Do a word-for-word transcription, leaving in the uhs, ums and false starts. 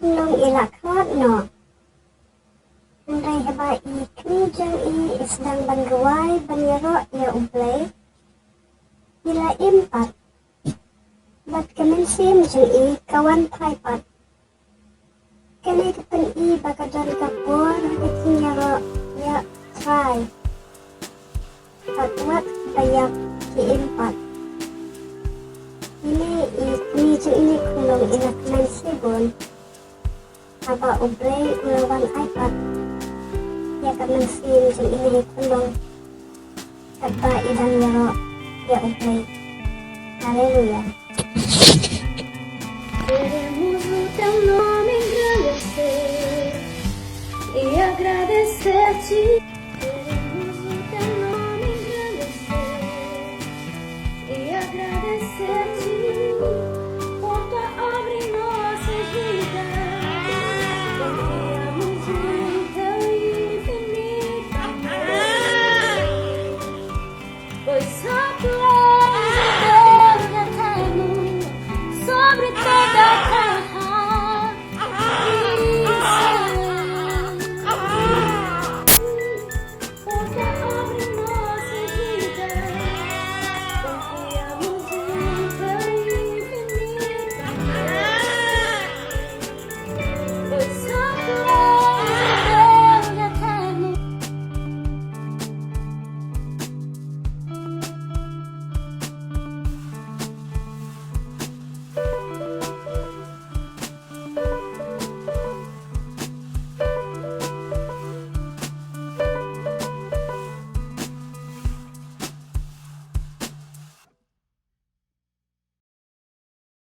khunlung i la khlad noh. Hynrei haba i kmie jong i i sdang ban rwai ban ïaroh ïa U Blei, i la im pat. Bad ka mynsiem jong i ka wan phai pat. Kane ka pyni ba ka don ka bor ha ka jingïaroh ïa U Trai. Bad wat ba ïap ki im pat. Ine i kmie jong ine i khunlung i la kmen shibun. Haba U Blei u la wan ai pat ïa ka mynsiem jong ine i khunlung. Katba i dang ïaroh ïa U Blei. Haleluya. Queremos o teu nome engrandecer e agradecer-te.